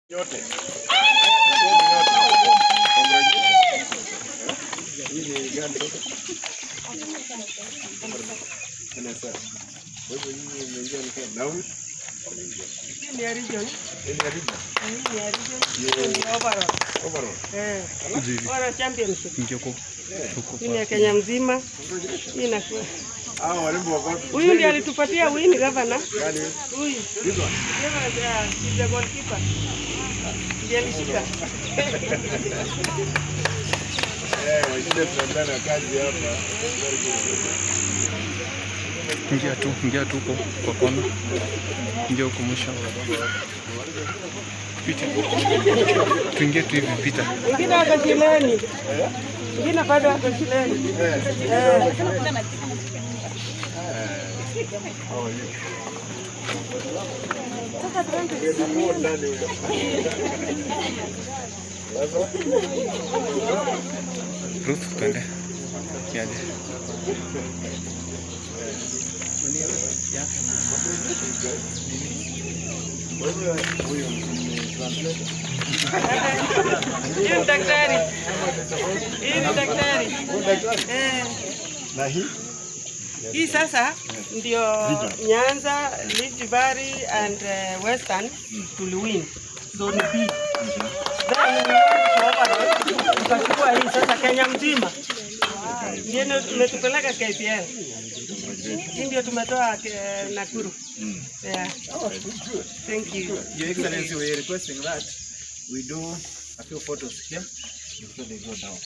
Yote. Congratulations. Hii ni gani sasa? NSS. Kwa hivyo nyinyi mmeingia ni na huyu? Wameingia. Hii ni ya region. Hii ni ya region. Hii ni ya region. Hii ni overall. Overall. Eh. Overall championship. Yeah. Hii ni ya Kenya mzima. Congratulations. Hii inakuwa. Hao walimu wako wapi? Huyu ndiye alitupatia win, governor. Gani? Huyu. This one. Governor, yeah, he's the goalkeeper. Ndiye alishika. Eh, wengine tunaendelea na kazi hapa. Very good. Ingia tu huko kwa kona, ingia huko mwisho. Pita, tuingie tu hivi, pita. Wengine wako shuleni. Wengine bado wako shuleni. Eh. How are you? Ndani huyo. Sasa Ruth, twende. Yaje. Kwa hivyo huyu ni translator. Huyu ni daktari. Hii ni daktari. Huyu daktari. Eh. Na hii? Hii sasa ndio Nyanza, Rift Valley and Western tuliwin zone B. Then we went to overall, tukachukua hii sasa Kenya mzima. Ndio imetupeleka KPL. Hii ndio tumetoa Nakuru. Yeah. Thank you. Your Excellency, we are requesting that we do a few photos here before they go down.